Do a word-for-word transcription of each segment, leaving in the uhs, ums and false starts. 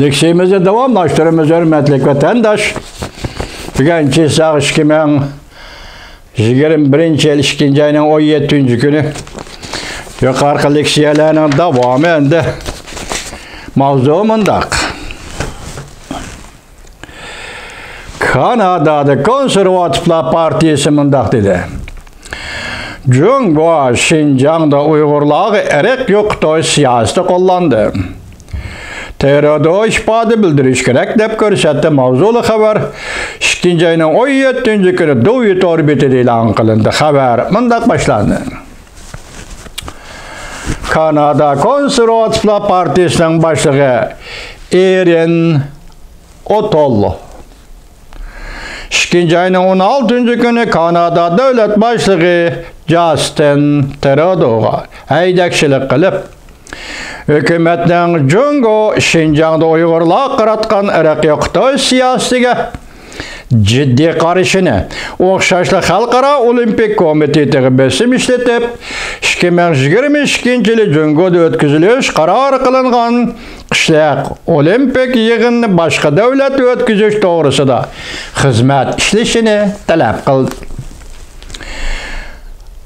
لېكسىيىمىزنى داۋاملاشتۇرىمىز، ھۆرمەتلىك ۋەتەنداش. بۈگۈن چېساق ئىككى مىڭ يىگىرمە بىرىنچى يىل ئىككىنچى ئاينىڭ ئون يەتتىنچى كۈنى. يۇقىرىقى لېكسىيەلەرنىڭ داۋامى ئەمدى. ماۋزۇ مۇنداق. كانادادا كونسېرۋاتىپلار پارتىيىسى مۇنداق دېدى: جۇڭگو شىنجاڭدا ئۇيغۇرلارغا ئىرق يوقىتىش سىياسىتى قوللاندى. تېررودو ئىپادە بىلدۈرۈش كېرەك، دەپ كۆرسەتتى. ماۋزۇلۇق خەۋەر ئىككىنچى ئاينىڭ ئون يەتتىنچى كۈنى دۇۋى تور بېتىدە ئېلان قىلىندى. خەۋەر مۇنداق باشلاندى. كانادا كونسېرۋاتىپلار پارتىيىسىنىڭ باشلىقى ئېرىن ئوتول ئىككىنچى ئاينىڭ ئون ئالتىنچى كۈنى كانادا دۆلەت باشلىقى جاستىن ترۇدوغا ھەيدەكچىلىك قىلىپ، ھۆكۈمەتنىڭ جۇڭگو شىنجاڭدا ئۇيغۇرلارغا قاراتقان ئىرق يوقىتىش سىياسىتىگە جىددىي قارىشىنى، ئوخشاشلا خەلقئارا ئولىمپىك كومىتېتىغا بېسىم ئىشلىتىپ، ئىككى مىڭ يىگىرمە ئىككىنچى يىلى جۇڭگودا ئۆتكۈزۈلۈش قارار قىلىنغان قىشلىق ئولىمپىك يىغىنىنى باشقا دۆلەتتە ئۆتكۈزۈش توغرىسىدا خىزمەت ئىشلىشىنى تەلەپ قىلدى.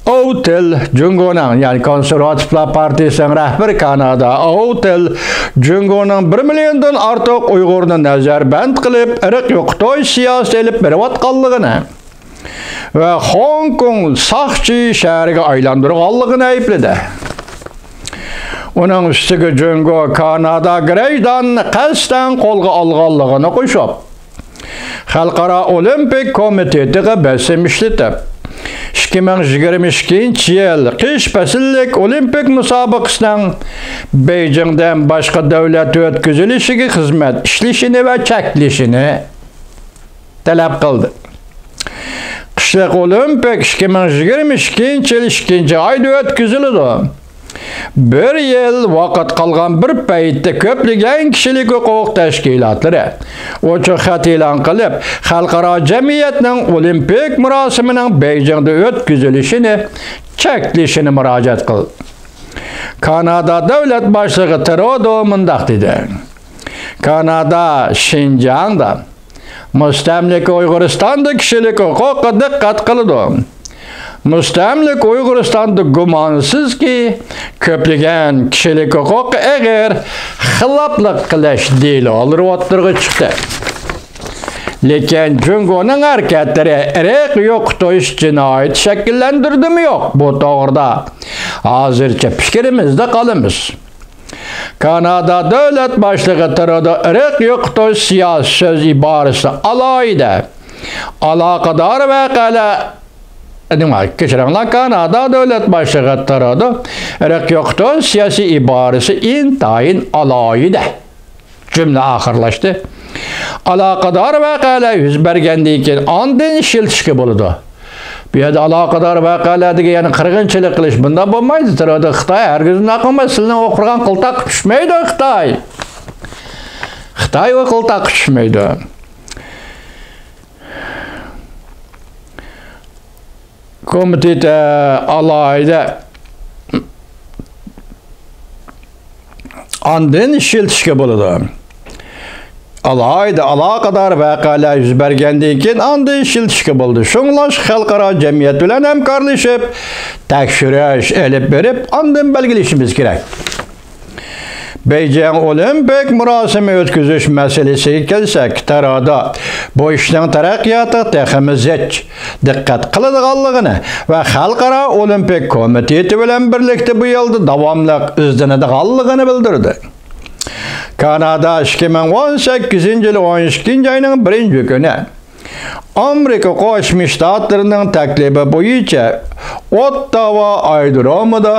ئوتېل جۇڭگونىڭ، يەنى كونسېرۋاتىپلار پارتىيىسىنىڭ رەھبىرى كانادا ئوتېل جۇڭگونىڭ بىر مىليوندىن ئارتۇق ئۇيغۇرنى نەزەربەند قىلىپ، ئىرق يوقىتىش سىياسىتى ئېلىپ بېرىۋاتقانلىقىنى ۋە خوڭكوڭ ساقچى شەھىرىگە ئايلاندۇرغانلىقىنى ئەيىبلىدى. ئۇنىڭ ئۈستىگە جۇڭگو كانادا گراژدانىنى قەستەن قولغا ئالغانلىقىنى قوشۇپ، خەلقئارا ئولىمپىك كومىتېتىغا بېسىم ئىشلىتىپ، ئىككى مىڭ يىگىرمە ئىككىنچى يىل قىش پەسىللىك ئولىمپىك مۇسابىقىسىنىڭ بېيجىڭدىن باشقا دۆلەتتە ئۆتكۈزۈلۈشىگە خىزمەت ئىشلىشىنى ۋە چەكلىشىنى تەلەپ قىلدى. قىشلىق ئولىمپىك ئىككى مىڭ يىگىرمە ئىككىنچى يىل ئىككىنچى ئايدا ئۆتكۈزۈلىدۇ. بىر يىل ۋاقىت قالغان بىر پەيتتە كۆپلىگەن كىشىلىك ھوقۇق تەشكىلاتلىرى ئوچۇق خەت ئېلان قىلىپ، خەلقئارا جەمئىيەتنىڭ ئولىمپىك مۇراسىمىنىڭ بېيجىڭدا ئۆتكۈزۈلۈشىنى چەكلىشىنى مۇراجىئەت قىلدى. كانادا دۆلەت باشلىقى ترۇدو مۇنداق دېدى: كانادا شىنجاڭدا، مۇستەملىكە ئۇيغۇرىستاندا كىشىلىك ھوقۇققا دىققەت قىلىدۇ. مۇستەملىكە ئۇيغۇرىستاندا گۇمانسىزكى، كۆپلىگەن كىشىلىك ھوقۇققا ئېغىر خىلاپلىق قىلىش دېلولىرى ئوتتۇرىغا چىقتى. لېكىن جۇڭگونىڭ ھەرىكەتلىرى ئىرق يوقىتىش جىنايىتى شەكىللەندۈردىمۇ يوق، بۇ توغرىدا ھازىرچە پىكرىمىزدە قالىمىز. كانادا دۆلەت باشلىقى ترۇدو ئىرق يوقىتىش سىياسىي سۆز ئىبارىسى ئالاھىدە ئالاقىدار ۋەقەلەر، نېمە، كەچۈرۈڭلار، كانادا دۆلەت باشلىقى ترۇدو ئىرق يوقىتىش سىياسىي ئىبارىسى ئىنتايىن ئالاھىدە. جۈملە ئاخىرلاشتى. ئالاقىدار ۋەقەلەر يۈز بەرگەندىن كېيىن ئاندىن ئىشلىتىشكە بولىدۇ. بۇ يەردە ئالاقىدار ۋەقەلەر دېگەن، يەنى قىرغىنچىلىق قىلىش، بۇنداق بولمايدۇ. تەرەتتە خىتاي ھەرگىز ئۇنداق قىلمايدۇ. سىلىنىڭ ئوقۇغان قىلتاققا چۈشمەيدۇ خىتاي. خىتاي ئۇ قىلتاققا چۈشمەيدۇ. كومىتېت، ئە، ئالاھىدە ئاندىن ئىشلىتىشكە بولىدۇ. ئالاھىدە ئالاقىدار ۋەقەلەر يۈز بەرگەندىن كېيىن ئاندىن ئىشلىتىشكە بولىدۇ. شۇڭلاشقا خەلقئارا جەمئىيەت بىلەن ھەمكارلىشىپ، تەكشۈرۈش ئېلىپ بېرىپ، ئاندىن بەلگىلىشىمىز كېرەك. بېيجىڭ ئولىمپىك مۇراسىمى ئۆتكۈزۈش مەسىلىسىگە كەلسەك، ترۇدو بۇ ئىشنىڭ تەرەققىياتىغا تېخىمۇ زىچ دىققەت قىلىدىغانلىقىنى ۋە خەلقئارا ئولىمپىك كومىتېتى بىلەن بىرلىكتە بۇ يولدا داۋاملىق ئىزدىنىدىغانلىقىنى بىلدۈردى. كانادا ئىككى مىڭ ئون سەككىزىنچى يىل ئون ئىككىنچى ئاينىڭ بىرىنچى كۈنى ئامېرىكا قوشما شتاتلىرىنىڭ تەكلىپى بويىچە ئوتتاۋا ئايرودرومىدا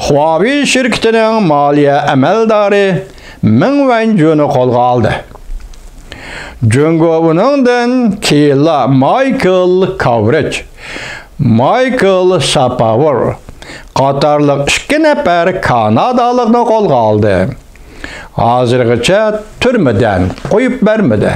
خۇاۋېي شىركىتىنىڭ مالىيە ئەمەلدارى مېڭ ۋەنجۇنى قولغا ئالدى. جۇڭگو ئۇنىڭدىن كېيىنلا مايكل كاۋرىچ، مايكل ساپاۋېر قاتارلىق ئىككى نەپەر كانادالىقنى قولغا ئالدى. ھازىرغىچە تۈرمىدىن قويۇپ بەرمىدى.